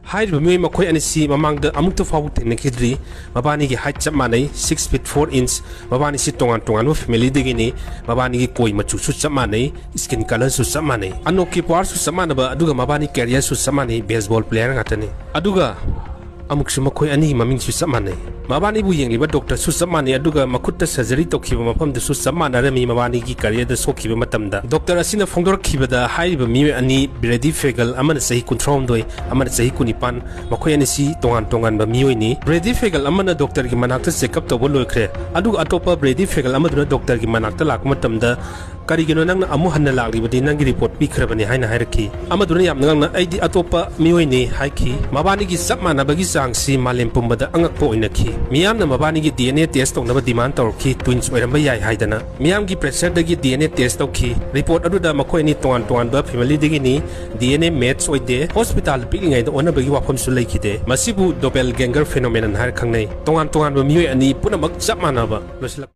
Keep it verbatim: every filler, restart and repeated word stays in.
ꯍꯥꯏꯔꯤꯕ ꯃꯤꯑꯣꯏ ꯃꯈꯣꯏ ꯑꯅꯤꯁꯤ ꯃꯃꯥꯡꯗ ꯑꯃꯨꯛꯇ ꯐꯥꯎꯕ ꯊꯦꯡꯅꯈꯤꯗ꯭ꯔꯤ꯫ ꯃꯕꯥꯅꯤꯒꯤ height ꯆꯞ ꯃꯥꯟꯅꯩ, six feet four inch꯫ ꯃꯕꯥꯅꯤꯁꯤ ꯇꯣꯉꯥꯟ ꯇꯣꯉꯥꯟꯕ family ꯗꯒꯤꯅꯤ꯫ ꯃꯕꯥꯅꯤꯒꯤ ꯀꯣꯏ ꯃꯆꯨꯁꯨ ꯆꯞ ꯃꯥꯟꯅꯩ, skin colour ꯁꯨ ꯆꯞ ꯃꯥꯟꯅꯩ, ꯑꯅꯣꯛꯀꯤ power ꯁꯨ ꯆꯞ ꯃꯥꯟꯅꯕ, ꯑꯗꯨꯒ ꯃꯕꯥꯅꯤ career ꯁꯨ ꯆꯞ ꯃꯥꯟꯅꯩ, baseball player ꯉꯥꯛꯇꯅꯤ꯫ ꯑꯗꯨꯒ ꯑꯃꯨꯛꯁꯨ ꯃꯈꯣꯏ ꯑꯅꯤꯒꯤ ꯃꯃꯤꯡꯁꯨ ꯆꯞ ꯃꯥꯟꯅꯩ꯫ ꯃꯕꯥꯅꯤꯕꯨ ꯌꯦꯡꯂꯤꯕ doctor ꯁꯨ ꯆꯞ ꯃꯥꯟꯅꯩ, ꯑꯗꯨꯒ ꯃꯈꯨꯠꯇ surgery ꯇꯧꯈꯤꯕ ꯃꯐꯝꯗꯨꯁꯨ ꯆꯞ ꯃꯥꯟꯅꯔꯝꯃꯤ ꯃꯕꯥꯅꯤꯒꯤ career ꯗ ꯁꯣꯛꯈꯤꯕ ꯃꯇꯝꯗ꯫ Doctor ꯑꯁꯤꯅ ꯐꯣꯡꯗꯣꯔꯛꯈꯤꯕꯗ ꯍꯥꯏꯔꯤꯕ ꯃꯤꯑꯣꯏ ꯑꯅꯤ, Brady Fagel, ꯑꯃꯅ ꯆꯍꯤ ꯀꯨꯟꯊ꯭ꯔꯥꯍꯨꯝꯗꯣꯏ, ꯑꯃꯅ ꯆꯍꯤ ꯀꯨꯟꯅꯤꯄꯥꯟ, ꯃꯈꯣꯏ ꯑꯅꯤꯁꯤ ꯇꯣꯉꯥꯟ ꯇꯣꯉꯥꯟꯕ ꯃꯤꯑꯣꯏꯅꯤ꯫ Brady Fagel ꯑꯃꯅ doctor ꯒꯤ ꯃꯅꯥꯛꯇ checkup ꯇꯧꯕ ꯂꯣꯏꯈ꯭ꯔꯦ, ꯑꯗꯨꯒ ꯑꯇꯣꯞꯄ Brady Fagel ꯑꯃꯗꯨꯅ doctor ꯒꯤ ꯃꯅꯥꯛꯇ ꯂꯥꯛꯄ ꯃꯇꯝꯗ, "ꯀꯔꯤꯒꯤꯅꯣ ꯅꯪꯅ ꯑꯃꯨꯛ ꯍꯟꯅ ꯂꯥꯛꯂꯤꯕꯗꯤ? ꯅꯪꯒꯤ report ꯄꯤꯈ꯭ꯔꯕꯅꯤ" ꯍꯥꯏꯅ ꯍꯥꯏꯔꯛꯈꯤ꯫ ꯑꯃꯗꯨꯅ ꯌꯥꯝꯅ ꯉꯛꯅ, "ꯑꯩꯗꯤ ꯑꯇꯣꯞꯄ ꯃꯤꯑꯣꯏꯅꯤ" ꯍꯥꯏꯈꯤ꯫ ꯃꯕꯥꯅꯤꯒꯤ ꯆꯞ ꯃꯥꯟꯅꯕꯒꯤ ꯆꯥꯡꯁꯤ ꯃꯥꯂꯦꯝ ꯄꯨꯝꯕꯗ ꯑꯉꯛꯄ ꯑꯣꯏꯅꯈꯤ꯫ ꯃꯤꯌꯥꯝꯅ ꯃꯕꯥꯅꯤꯒꯤ D N A test ꯇꯧꯅꯕ demand ꯇꯧꯔꯛꯈꯤ, twins ꯑꯣꯏꯔꯝꯕ ꯌꯥꯏ ꯍꯥꯏꯗꯅ꯫ ꯃꯤꯌꯥꯝꯒꯤ pressure ꯗꯒꯤ D N A test ꯇꯧꯈꯤ꯫ Report ꯑꯗꯨꯗ ꯃꯈꯣꯏ ꯑꯅꯤ ꯇꯣꯉꯥꯟ ꯇꯣꯉꯥꯟꯕ family ꯗꯒꯤꯅꯤ, D N A match ꯑꯣꯏꯗꯦ꯫ Hospital ꯗ ꯄꯤꯛꯂꯤꯉꯩꯗ ꯑꯣꯟꯅꯕꯒꯤ ꯋꯥꯐꯝꯁꯨ ꯂꯩꯈꯤꯗꯦ꯫ ꯃꯁꯤꯕꯨ doppelganger phenomenon ꯍꯥꯏꯔ ꯈꯪꯅꯩ꯫ ꯇꯣꯉꯥꯟ ꯇꯣꯉꯥꯟꯕ ꯃꯤꯑꯣꯏ ꯑꯅꯤ ꯄꯨꯝꯅꯃꯛ ꯆꯞ ꯃꯥꯟꯅꯕ꯫ ꯂꯣꯏꯁꯤꯜꯂꯛ-